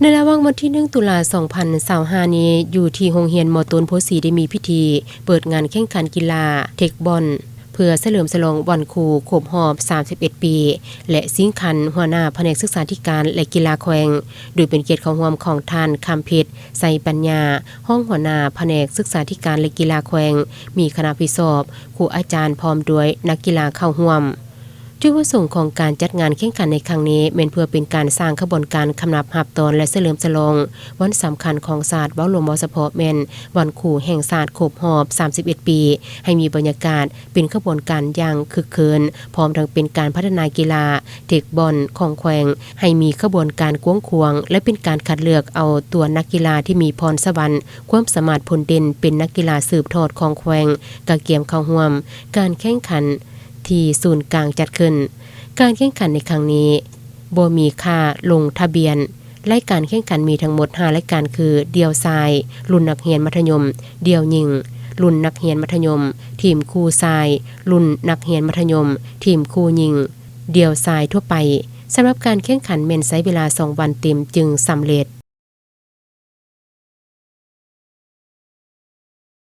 ໃນລະຫວ່າງວັນທີໜຶ່ງ ຕຸລາ ສອງພັນຊາວຫ້ານີ້ ຢູ່ທີ່ໂຮງຮຽນ ມ.ຕົ້ນໂພສີ ໄດ້ມີພິທີເປີດງານແຂ່ງຂັນກິລາເທັກບອນ ເພື່ອສະເຫຼີມສະຫຼອງວັນຄູຄົບຮອບ ສາມສິບເອັດ ປີ ແລະ ຊິງຂັນຫົວໜ້າພະແນກສຶກສາທິການ ແລະ ກິລາແຂວງ ໂດຍເປັນກຽດເຂົ້າຮ່ວມຂອງທ່ານ ຄຳເພັດ ໄຊປັນຍາ ຮອງຫົວໜ້າພະແນກສຶກສາທິການ ແລະ ກິລາແຂວງ, ມີຄະນະຜິດຊອບ, ຄູອາຈານ ພ້ອມດ້ວຍນັກກິລາເຂົ້າຮ່ວມ. ຈຸດປະສົງຂອງການຈັດງານແຂ່ງຂັນໃນຄັ້ງນີ້ ແມ່ນເພື່ອເປັນການສ້າງຂະບວນການຄຳນັບຮັບຕ້ອນ ແລະ ສະເຫຼີມສະຫຼອງວັນສຳຄັນຂອງຊາດ, ເວົ້າລວມເວົ້າສະເພາະແມ່ນວັນຄູແຫ່ງຊາດຄົບຮອບ ສາມສິບເອັດ ປີ, ໃຫ້ມີບັນຍາກາດເປັນຂະບວນການຢ່າງຄຶກຄື້ນ, ພ້ອມທັງເປັນການພັດທະນາກິລາເທັກບອນຂອງແຂວງ ໃຫ້ມີຂະບວນການກວ້າງຂວາງ ແລະ ເປັນການຄັດເລືອກເອົາຕົວນັກກິລາທີ່ມີພອນສະຫວັນ, ຄວາມສາມາດພົ້ນເດັ່ນ ເປັນນັກກິລາສືບທອດຂອງແຂວງ ກະກຽມເຂົ້າຮ່ວມການແຂ່ງຂັນ ທີ່ສູນກາງຈັດຂຶ້ນ. ການແຂ່ງຂັນໃນຄັ້ງນີ້ບໍ່ມີຄ່າລົງທະບຽນ. ລາຍການແຂ່ງຂັນມີທັງໝົດຫ້າລາຍການຄື ດ່ຽວຊາຍ ລຸ້ນນັກຮຽນມັດທະຍົມ, ດ່ຽວຍິງ ລຸ້ນນັກຮຽນມັດທະຍົມ, ທີມຄູ່ຊາຍ ລຸ້ນນັກຮຽນມັດທະຍົມ, ທີມຄູ່ຍິງ ດ່ຽວຊາຍທົ່ວໄປ. ສຳລັບການແຂ່ງຂັນແມ່ນໃຊ້ເວລາສອງວັນເຕັມຈຶ່ງສຳເລັດ.